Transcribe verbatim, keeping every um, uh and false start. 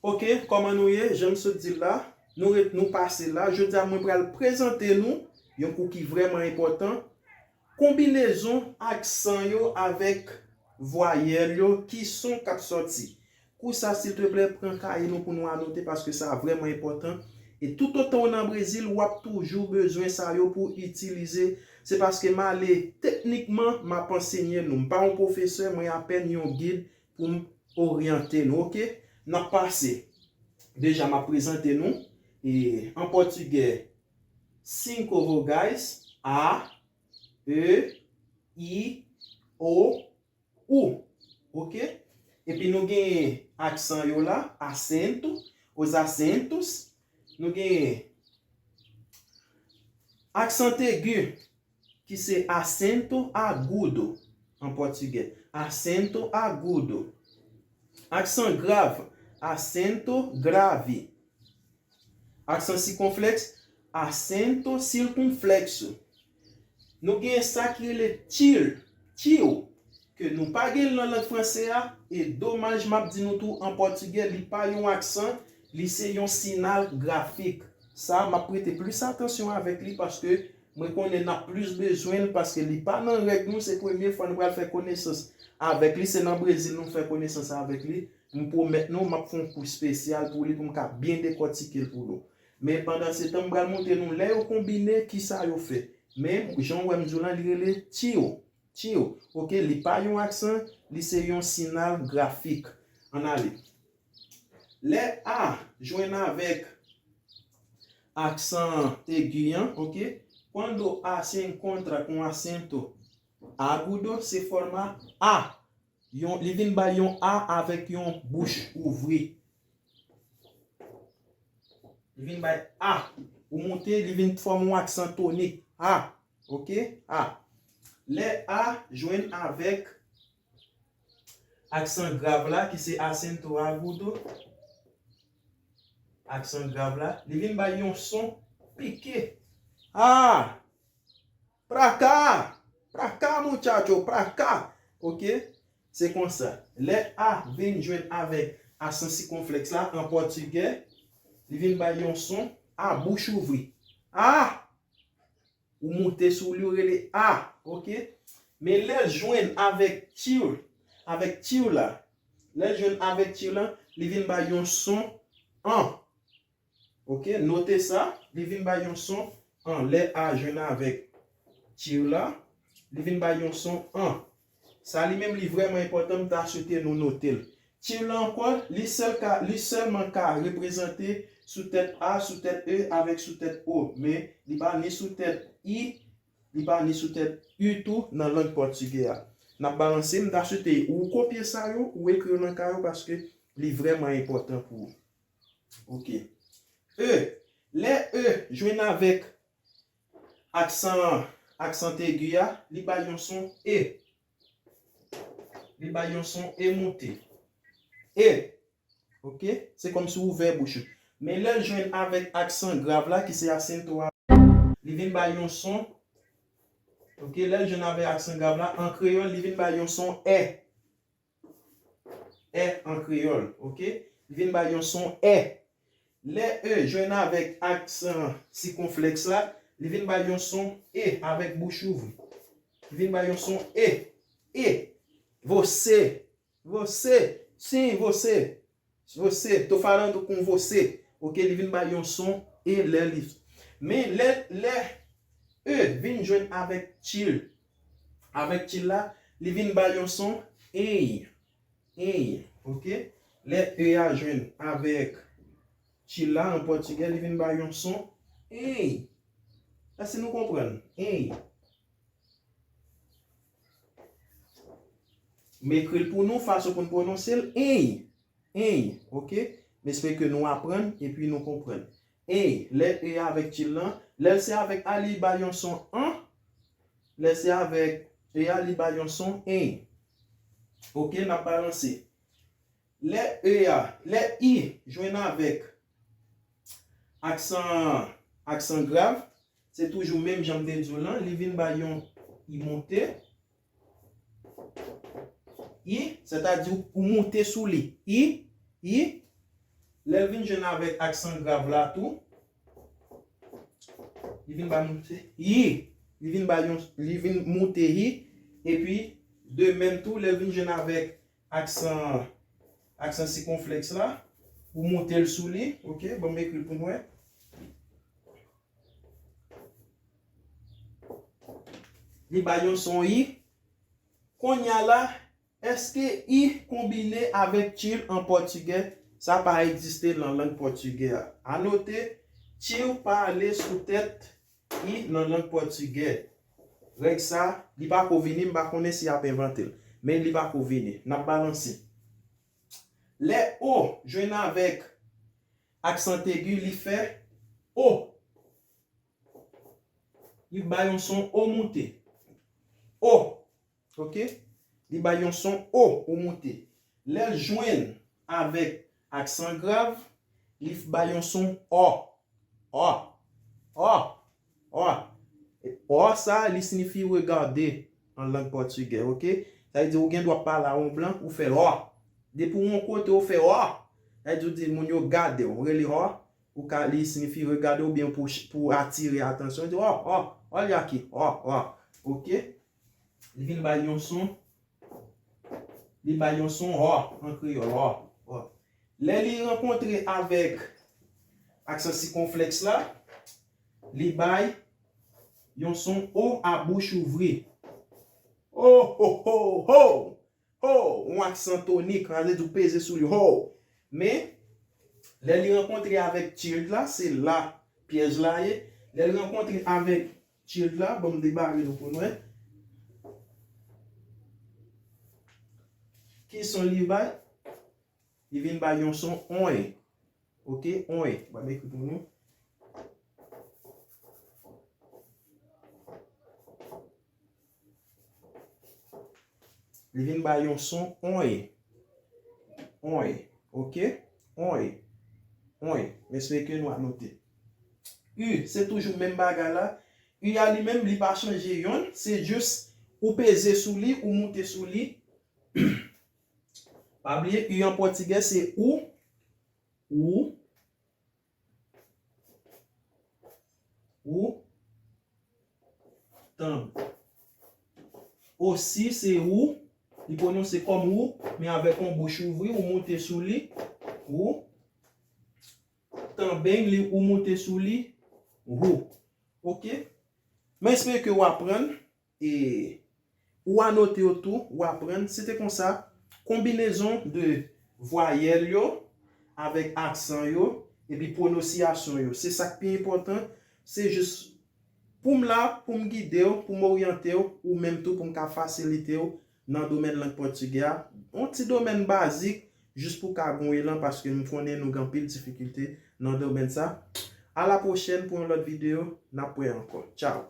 Ok, kòman nou ye? Jan m sot di l la, nou ret, nou pase la. Jodi a, mwen pral prezante nou yon kou ki vrèman enpòtan. Konbinezon aksan yo avèk vwayèl yo, ki son k ap sòti. Kou sa, silteplè, pran kaye nou pou nou anote, paske sa vrèman enpòtan. E toutotan w nan Brezil, w ap toujou bezwen sa yo pou w itilize. Se paske m ale teknikman, m ap ansenye nou. M pa yon pwofesè, mwen apèn yon gid pou m oryante nou, ok? N ap pase. Deja, m ap prezante nou. E, an pòtigè, cinco vogais, A, E, I, O, U. Ok? Epi nou genyen aksan yo la, acento, os acentos. Nou genyen aksan aigu, ki se acento agudo, an pòtigè. Acento agudo. Aksan grav, acento grave. Aksan sikonflèks, acento circunflexo. Nou genyen sa ki rele til, tio, ke nou pa gen nan lang franse a, e domaj m ap di nou tou an pòtigè, li pa yon aksan, li se yon sinal grafik. Sa, m ap prete plis atansyon avèk li, paske mwen konnen n ap plis bezwen l, paske li pa nan règ nou, se premye fwa nou pral fè konesans avèk li, se nan Brezil nou fè konesans avèk li. M pwomèt nou, m ap fè yon kou espesyal pou li, pou m ka byen dekòtike l pou nou. Men pandan se tan, m pral montre nou lè yo konbine, kisa yo fè. Men, jan w wè m di w lan, li rele tio. Tio. Ok, li pa yon aksan, li se yon sinal grafik. Ann ale. Lè A jwenn avèk aksan aigu an, ok, quando A se encontra com acento agudo, se forma A. Yon, li vin bay yon A avèk yon bouch ouvri. Li vin bay A. Ou moute, li vin fòme yon aksan tonik. A. Ok? A. Lè A jwenn avèk aksan grav la, ki se acento agudo, aksan grav la, li vin bay yon son pike. A! Pra cá! Pra cá, muchacho! Pra cá! Ok? Se konsa. Lè A vin jwenn avèk aksan sikonflèks la an pòtigè, li vin bay yon son A bouch ouvri. A! Ou moute sou li, ou rele A. Ok? Men lè l jwenn avèk tio, avèk tio la, lè l jwenn avèk tio la, li vin bay yon son an. Ok, note sa, li vin bay yon son an. Lè A jwenn avèk tio la, li vin bay yon son an. Sa li menm li vrèman enpòtan, m ta swete nou note l. Tio la ankò, li sèl ka, li sèlman ka reprezante sou tèt A, sou tèt E avèk sou tèt O, men li pa ni sou tèt I, li pa ni sou tèt U tou nan lang pòtigè a. N ap balanse, m ta swete ou kopye sa yo, ou ekri yo nan kay ou, paske li vrèman enpòtan pou ou. Ok. E. Lè E jwenn avèk aksan, aksan aigu a, li bay yon son E. Li bay yon son E moute. E. Ok? Se kòmsi w ouvè bouch ou. Men lè l jwenn avèk aksan grav la, ki se acento a, li vin bay yon son. Ok? Lè l jwenn avèk aksan grav la, an kreyòl, li vin bay yon son è. È an kreyòl, ok? Li vin bay yon son è. Lè E jwenn avèk aksan sikonflèks la, li vin bay yon son E avèk bouch ouvri. Li vin bay yon son E. E. Você. Você. Sim, você. Você. Tô falando com você. Ok, li vin bay yon son E lè li. Men lè, lè E vin jwenn avèk tio. Avèk tio la, li vin bay yon son ei. Ei, ok? Lè E a jwenn avèk tio la an pòtigè, li vin bay yon son ei. Èske nou konprann? Ei. M ekri l pou nou, fason pou n pwononse l, ei. Ei, ok? M espere ke nou aprann epi nou konprann. Ei, lè E a avèk tio lan, lè l se avèk A, li bay yon son an. Lè se avèk E a, li bay yon son ei. Ok, n ap balanse. Lè E a, lè I jwenn avèk aksan, aksan grav, se toujou menm jan m te di w lan, li vin bay yon I moute. I, sètadi ou moute sou li. I, I, Lè l vin jwenn avèk aksan grav la tou, li vin bay moute i. Li vin bay yon, li vin moute i. Epi, de menm tou, lè l vin jwenn avèk aksan, aksan sikonflèks la, ou moute l sou li, oke, ban m ekri l pou n wè. Li bay yon son i. Kounye a la, èske i konbine avèk chill an pòtigè? Sa pa egziste nan lang pòtigè a. Anote, chill pa ale sou tèt i nan lang pòtigè. Règ sa, li pa ko vini, m pa konnen si y ap envante l. Men li pa ko vini. N ap balanse. Lè o jwenn avèk aksan tegi, li fè o. Li bay yon son o moute. O. Oke? Li bay yon son o, o moute. Lè l jwenn avèk aksan grav, li f-, bay yon son o. O. O. O. E o sa, li siyifi regade an lang pòtigè, oke? Sa vle di ou gen dwa pale a yon blan, ou fè o. Depi w yon kote, ou fè o. Sa vle di ou di moun yo gade w, ou rele o. Ou ka, li siyifi regade oubyen pou, pou atire atansyon. Di, o, o, o, li aki, o, o. Oke? Li vin bay yon son. Li bay yon son o an kreyòl, o, o. Lè li rankontre avèk aksan sikonflèks la, li bay yon son o a bouch ouvri. O, ho, ho, ho! Ho! Yon aksan tonik, sa vle di ou peze sou li, ho! Men, lè li rankontre avèk chill la, se la pyèj la ye. Lè li rankontre avèk chill la, ban m debare nou pou n wè. Ki son li bay? Li vin bay yon son oy. Oke, oy. Ban m ekri pou nou. Li vin bay yon son oy. Oy. Oke? Oy. Oy. M espere ke nou anote. U, se toujou menm bagay la. U a li menm, li pa chanje yonn. Se jis ou peze sou li, ou moute sou li. Pa bliye, u an pòtigè se ou. Ou. Ou. Tanbeng. Osi se ou. Li pwononse kòm ou, men avèk yon bouch ouvri, ou moute sou li. Ou. Tanbeng, li, ou moute sou li. Ou. Oke? M espere ke w aprann. E ou anote yo tou, ou aprann. Se te konsa, konbinezon de vwayèl yo avèk aksan yo, epi pwononsiyasyon yo. Se sa k pi enpòtan. Se jis pou m la, pou m gide w, pou m oryante w, ou menm tou pou m ka fasilite w nan domèn lang pòtigè a. Yon ti domèn bazik, jis pou w ka gen yon elan, paske m konnen nou gen anpil difikilte nan domèn sa. A la pwochèn pou yon lòt videyo, n ap wè ankò. Tchaw!